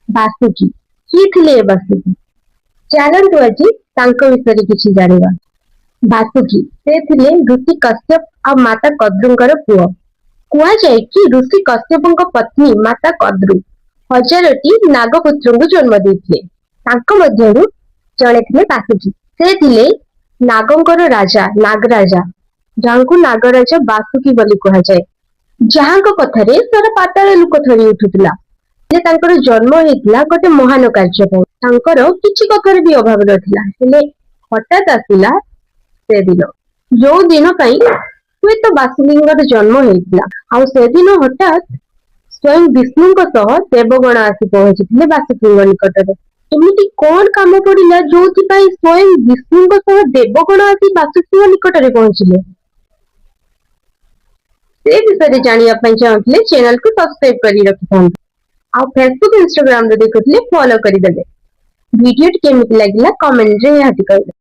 ବାସୁକି। କିଏ ଥିଲେ ଏ ବାସୁକି? ଚାଲନ୍ତୁ, ଆଜି ତାଙ୍କ ବିଷୟରେ କିଛି ଜାଣିବା। ବାସୁକି, ସେ ଥିଲେ ଋଷି କଶ୍ୟପ ଆଉ ମାତା କଦ୍ରୁଙ୍କର ପୁଅ। କୁହାଯାଏ କି ଋଷି କଶ୍ୟପଙ୍କ ପତ୍ନୀ ମାତା କଦ୍ରୁ ହଜାରଟି ନାଗପୁତ୍ରଙ୍କୁ ଜନ୍ମ ଦେଇଥିଲେ। ତାଙ୍କ ମଧ୍ୟରୁ ଜଣେ ଥିଲେ ବାସୁକି। ସେ ଥିଲେ ନାଗଙ୍କର ରାଜା, ନାଗରାଜା, ଯାହାଙ୍କୁ ନାଗରାଜା ବାସୁକି ବୋଲି କୁହାଯାଏ, ଯାହାଙ୍କ କଥାରେ ସାରା ପାତାଳ ଲୋକ ଥରି ଉଠୁଥିଲା। ହେଲେ ତାଙ୍କର ଜନ୍ମ ହେଇଥିଲା ଗୋଟେ ମହାନ କାର୍ଯ୍ୟ ପାଇଁ। ତାଙ୍କର କିଛି କଥାର ବି ଅଭାବ ନଥିଲା। ହେଲେ ହଠାତ୍ ଆସିଲା ସେଦିନ, ଯୋଉ ଦିନ ପାଇଁ ହୁଏତ ବାସୁକୀଙ୍କର ଜନ୍ମ ହେଇଥିଲା। ଆଉ ସେଦିନ ହଠାତ୍ ସ୍ୱୟଂ ବିଷ୍ଣୁଙ୍କ ସହ ଦେବଗଣ ଆସି ପହଞ୍ଚିଥିଲେ ବାସୁକୀଙ୍କ ନିକଟରେ। ଏମିତି କଣ କାମ ପଡିଲା, ଯୋଉଥିପାଇଁ ସ୍ୱୟଂ ବିଷ୍ଣୁଙ୍କ ସହ ଦେବଗଣ ଆସି ବାସୁକୀଙ୍କ ନିକଟରେ ପହଞ୍ଚିଲେ, ସେ ବିଷୟରେ ଜାଣିବା ପାଇଁ ଚାହୁଁଥିଲେ ଚ୍ୟାନେଲକୁ ସବସ୍କ୍ରାଇବ କରି ରଖିଥାନ୍ତୁ। ଆଉ ଫେସବୁକ୍, ଇନଷ୍ଟାଗ୍ରାମରେ ଦେଖୁଥିଲେ ଫଲୋ କରିଦେବେ। ଭିଡିଓଟି କେମିତି ଲାଗିଲା, କମେଣ୍ଟରେ ନିହାତି କହିବେ।